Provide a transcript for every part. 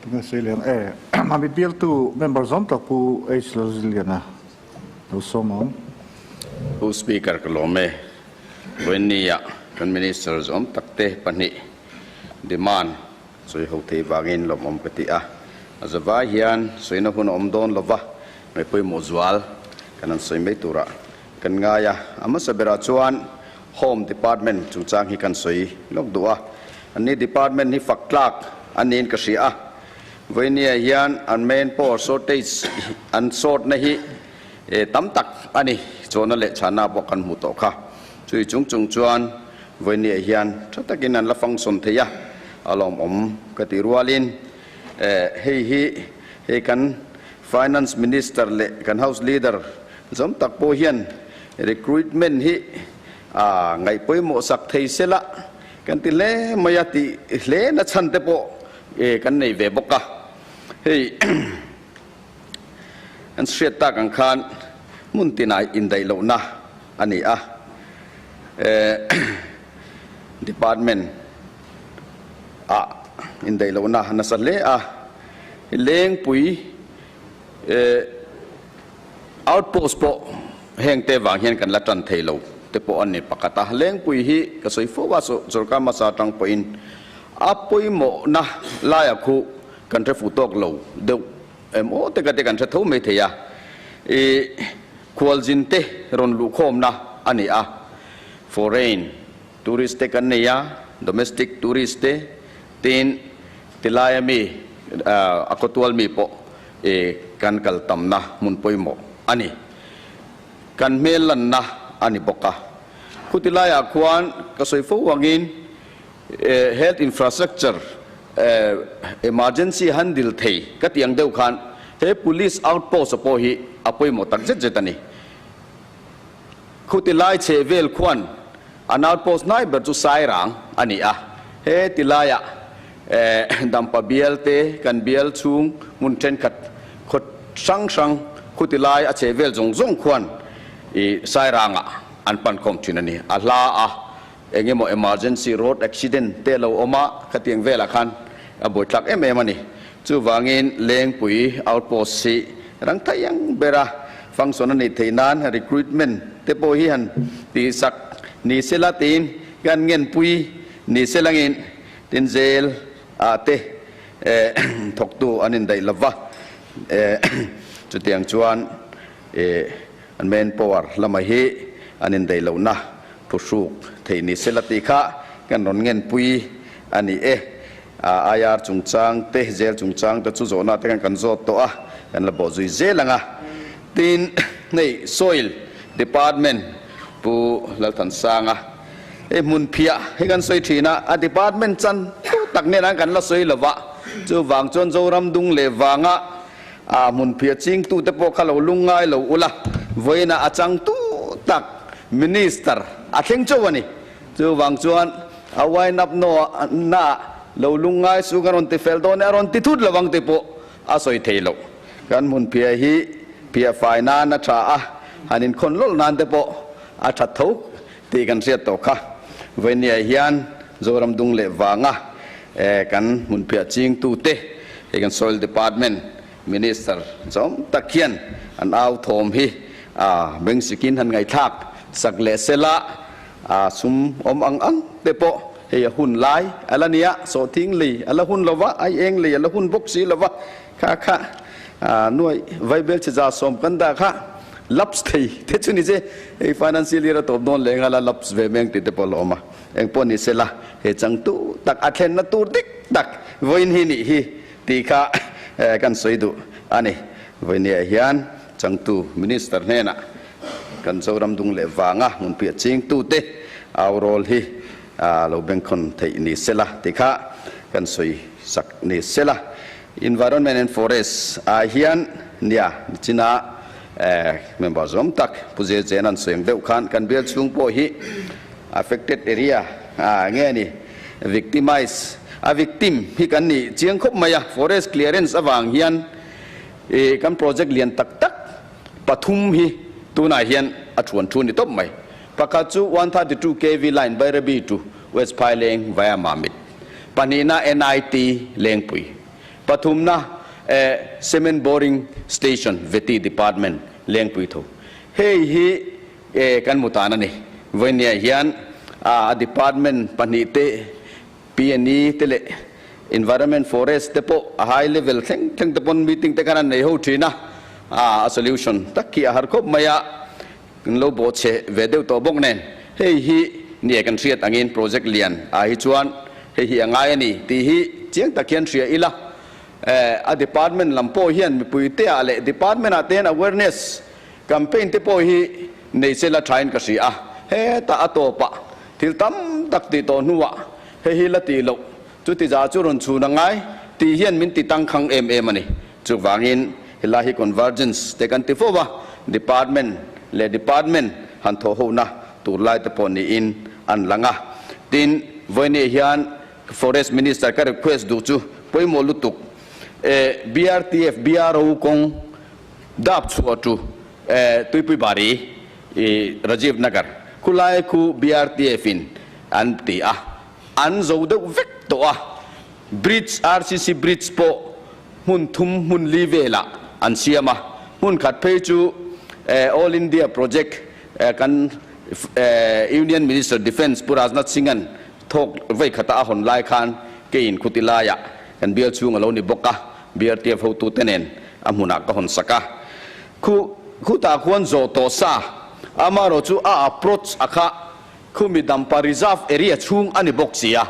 Tunge sawi leh ang e. Mamit bialtu member zawm tak Pu H Lalziliana lo sawm ang. Pu Speaker ka lawm e. Vawiinnia kan Minister zawm takte pahnih demand sawi ho thei vangin lawmawm ka ti a. A zavai hian sawina hun a awm dawn lova ngaih pawimawh zual kan han sawi mai turah kan ngai a. A hmasa berah chuan Home Department chungchang hi kan sawi lawk duh a. Anni department hi fak tlak a niin ka hria a. Vawinia hian an manpower shortage an short na hi tam tak a ni. Chawhna leh chhana pawh kan hmu tawh kha. Chui chung chung chuan vawinia hian tha takin an la function thei a, a lawmawm ka tih rualin hei hi hei kan Finance Minister leh kan House Leader zawm tak pawh hian recruitment hi a ngaih pawimawh sak thei sela kan ti hle mai a tih hle na chhan te pawh kan nei ve bawk a. Hei an hriat tak ang khan hmun tinah indaih lohna a ni a, department ah indaih lohna nasa hle a, Lengpui outpost pawh heng te vang hian kan la tan thei lo te pawh a ni pakhat a, Lengpui hi ka sawi fo a, sorkar hmasa atang pawhin a pawimawhna laia khu kan hre fuh tawk lo deuh em aw te ka te kan hre tho mai thei a, ih khualzin te rawn luhkhawmna a ni a, foreign tourist te kan nei a, domestic tourist te tin tilai ami a khawtual mi pawh ih kan kal tamna hmun pawimawh a ni, kan hmel lanna a ni bawk a, khuti laiah khuan ka sawi fo angin Health infrastructure emergency handle thei ka tih ang deuh khan he police outpost a pawh hi a pawimawh tak zet zet a ni. Khuti lai chhe vel khuan an outpost hnai ber chu Sairang a ni a, he ti laiah Dampa bial te kan bial chhung hmun thenkhat khaw hrang hrang khuti lai a chhe vel zawng zawng khuan i Sairangah an pan khawm thin a ni. A hla a Eng emaw emergency road accident te lo awm a, khatiang velah khan a buaithlak em em a ni. Chuvangin Lengpui outpost hi rang thai ang bera function a nih theih nan recruitment te pawh hi han tihsak ni sela tiin kan ngenpui ni selangin tin jail ah te thawktu an indaih lova chutiang chuan an manpower lamah hi an indaih lohna Phuhruk theih ni sela tih kha kan rawn ngenpui a ni e. IR chungchang te, jail chungchang te chu zawhna te khan kan zawt tawh a, kan la bawh zui zel ang a. Tin, hei Soil Department Pu Lalthansanga hei hmun phiah hi kan sawi thin a, a department chan thu tak nen an kan la sawi lo va, chuvang chuan Zoram dung leh vanga hmun phiah chingtute pawh kha lo lungngai lo ula, vawiinah a changtu tak Minister a thleng chauh a ni. Chuvang chuan a wind up na lo lungngai sung a rawn ti fel dawn e, a rawn ti thut lo ang tih pawh a sawi thei lo. Kan hmun phiah hi phiah fai nan a tha a, han inkhawn lawlh nan te pawh a tha tho tih kan hriat tawh kha. Vawinia hian Zoram dung leh vanga kan hmun phiah chingtute hei kan Soil Department Minister zawm tak hian an au thawm hi a beng sikin han ngaihthlak sak leh sela, a sum awm ang ang te pawh hei a hun lai a la nia, sawhthing lei a la hun lova, ai eng lei a la hun bawk si lova, kha kha nuai vaibel chhe za sawm kan dah kha lapse thei te chu ni se, hei financial year a tawp dawn leh nghal a lapse ve meng tih te pawh a la awm a, eng pawh ni sela he changtu tak a thlenna tur dik tak vawiin hi nih hi. Tih kha kan sawi duh a ni. Vawinia hian changtu Minister hnenah kan Zoram dung leh vanga hmunpiah chingtute au rawl hi lo bengkhawn theih ni sela tih kha kan sawi sak ni sela. Environment and Forest ah hian nia nichina member zawm tak Pu Zir Chen an sawi ang deuh khan kan bial chhung pawh hi affected area nge ni victimize a victim hi kan nih chiang khawp mai a, forest clearance avang hian ih kan project lian tak tak pathum hi tunah hian a thuan thu ni tawp mai. Pakhat chu 132 kv line Bairabi to West Phaileng via Mamit, pahnihna NIT Lengpui. Pathumna, Cement Boring Station, Vety Department, Lengpui tho. Hei hi kan hmu tan a ni. Vawinia hian a department pahnihte PNE te leh Environment Forest te pawh a high level thleng thleng te pawn meeting te khan an nei ho thin a, a solution tak hi a har khawp mai a, kan lo bawhchhe ve deuh tawh bawk nen hei hi nia kan hriat angin project lian ah hi chuan hei hi a ngai a ni tih hi chiang tak hian hria ila, a department lam pawh hian mipui te ah leh department ah te hian awareness campaign te pawh hi nei se la thain ka hria a, hetah a tawpah thil tam tak tih tawh hnuah hei hi la tih loh chuti zah chu rawn chhun a ngai tih hian min ti tangkhang em em a ni. Chuvangin helai hi convergence te kan ti fo va, department leh department han thawh hona tur lai te pawh niin an lang a. Tin, vawiinah hian Forest Minister ka request duh chu pawimawh lutuk e BRTF BRO kawng dap chhuah tu Tuipui Bari i Rajiv Nagar khulai khu BRTF in an ti a, an zo deuh vek tawh a, bridge RCC bridge pawh hmun thum hmun li velah an siam a, hmun khat phei chu All India project kan Union Minister Defence Pu Rajnath Singh an thawk vei khata a hawn lai khan keiin khuti laiah kan bial chhung a lo ni bawk a, BRTF hotute nen a hmunah ka hawn sak a. Khu khutah khuan zawh tawh sa, amaherawh chu a approach a kha khumi dampa reserve area chhung a ni bawk si a,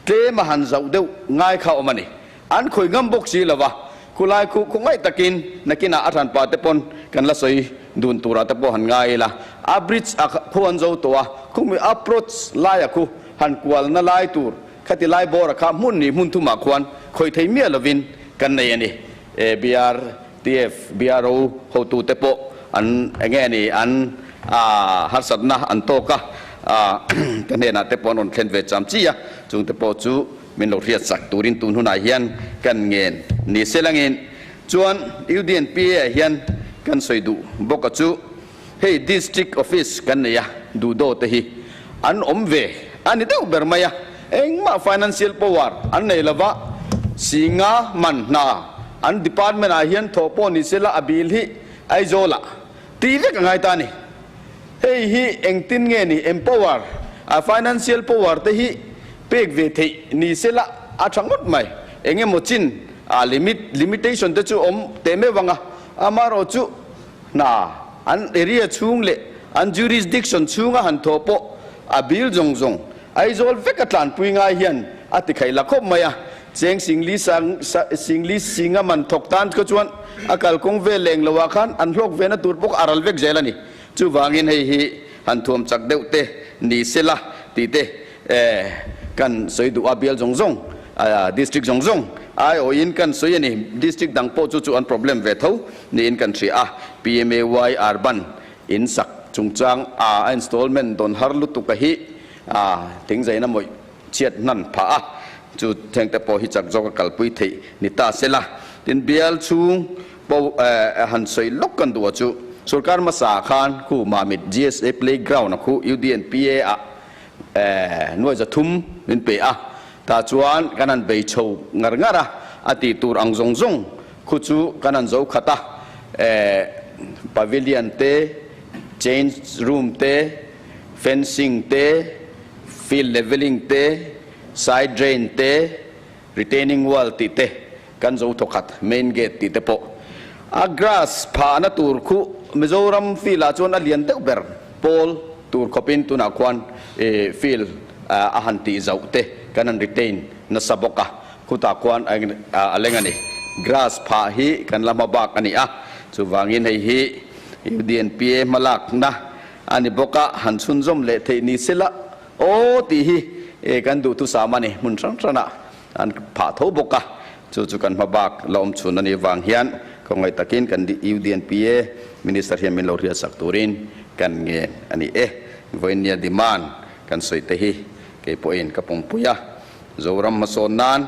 tlem a han zauh deuh ngai kha awm a ni. An khawi ngam bawk si lo va, khulai khu khawngaih takin nakinah a hranpa te pawn kan la sawi dun turah te pawh han ngai ila. A bridge a khu an zo tawh a, khumi approach laia khu han kualna lai tur khati lai bawra kha hmun ni hmun thumah khuan khawi thei miah lovin kan nei a ni. ABRTF, BRO hotute pawh an enge a ni an harsatna an tawk a, ka hnenah te pawh an rawn thlen ve cham chi a, chungte pawh chu Min lo hriat sak turin tun hunah hian kan ngen ni se langin chuan UDNPA ah hian kan sawi duh bawk a chu hei District Office kan nei a duhdaw te hi an awm ve a ni deuh ber mai a engmah financial power an nei lova singa man hna an department ah hian thawh pawh ni sela a bill hi Aizawl ah tih vek a ngai ta a ni. Hei hi engtin nge ni empower a financial power te hi pek ve theih ni se la a tha ngawt mai. Eng emaw chin a limit limitation te chu awm teh meuh ang a, amaherawh chu hna an area chhung leh an jurisdiction chhunga han thawh pawh a bil zawng zawng Aizawl vek a tlanpui ngai hian a ti khaih la khawp mai a, cheng singli sang singli singa man thawk tan kha chuan a kalkawng vel leng lo ah khan an hlawk ve na tur bawk a ral vek zel a ni. Chuvangin hei hi han thuam chak deuh te ni se la tih te kan sawi duh a, bial zawng zawng district zawng zawng aiawhin kan sawi a ni. District dang pawh chu chu an problem ve tho niin kan hria a, PMAY Urban in sak chungchang a installment dawn har lutuk a hi A thingzaina mawih chhiat hnan phah a, chu thengte pawh hi chak zawk a kalpui theih ni ta se la. Tin, bial chhung pawh han sawi lawk kan duh a chu, sorkar hmasa khan khu Mamit GSA playground a khu UDNPA ah nuai 300 min pe a, tah chuan kan han bei chho ngar ngar a, a tih tur ang zawng zawng khu chu kan han zo khat a, pavilion te, change room te, Fencing te, field levelling te, side drain te, retaining wall tih te kan zo thawkhat, main gate tih te pawh. A grass phahna tur khu Mizoram field ah chuan a lian deuh ber pawl tur khawpin tunah khuan field a han tih zauh te kan han retain nasa bawk a, khutah khuan a leng a ni. Grass phah hi kan la hma bak a ni a, chuvangin hei hi UDNPA hmalakna A ni bawk a, han chhunzawm leh theih ni se la aw tih hi e kan duhthusam a ni. Hmun hrang hrangah an phah tho bawk a, chu chu kan hma bak la awm chhun a nih vang hian khawngaih takin kan UDNPA Minister hian min lo hriatsak turin kan ngen a ni e. Vawinia demand kan sawi te hi kei pawhin ka pawmpui a, Zoram hmasawn nan.